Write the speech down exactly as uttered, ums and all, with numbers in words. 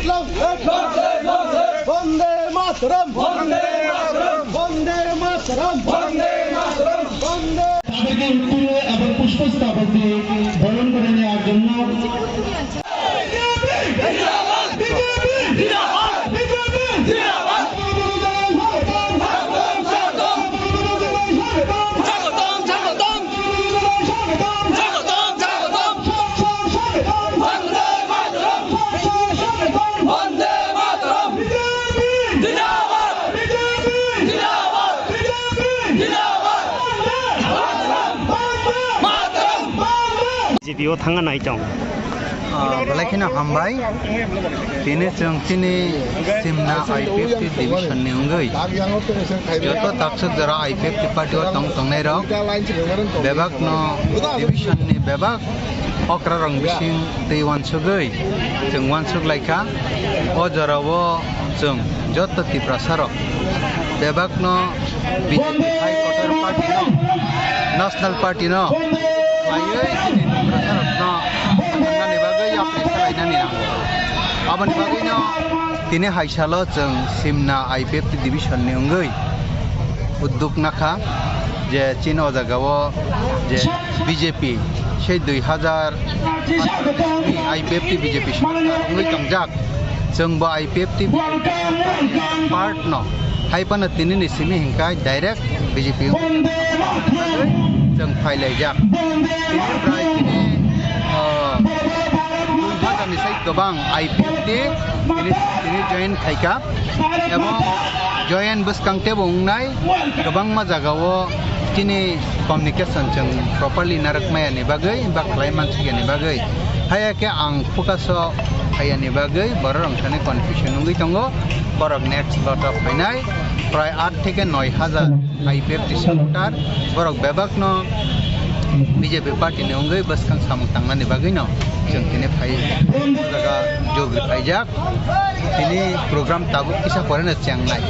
Bande Mataram! Bande Mataram! Bande Mataram! Bande Mataram! Bande তাদেরকে উত্তরীয় এবং পুষ্পস্তবক দিয়ে বরণ করে নেওয়ার জন্য B J P o thangna nai tong. Ah, belai kheno hambai. Tini chwng chini Simna I P F T division ni wngwi joto taksuk jora I P F T party o tong tongnai rok bebak no division ni bebak okra rong bising tei uansugwi chwng uansuk laikha. O jora o chwng joto Tiprasa rok bebak no B J P hai kotor party no, National Party no laiwi chini Tiprasa rok no thangna ni bagwi yapri salainani nango. Aboni bagwi no tini hai salo chwng Simna I P F T division ni wngwi udduk nakha je chini o jaga o je B J P sei dui hazar I P F T B J P sorkar wngwi tongjak. Chwng bo I P F T part no, hai phano tini ni simi hingkai direct B J P wngwi chwng phai laijak. Tini prai tini, ah, dui hazar ni sai kwbang I P F T tini, tini join khaikha. Ebo join bwskang tebo wngnai kwbangma jagao chini communication chwng properly narwk maya ni bagwi ba khlai mansukya ni bagwi. Haya khe ang focus o haya ni bagwi borok rok thani confusion wngwi tongo. Borok next vote o phainai prai aat theke noi hajar I P F T supporter, borok bebak no B J P party ni wngwi bwskang samung tangnani bagwi no chwng tini phai o jaga jogri phaijak. Tini program tabuk kisa pore no chengnai.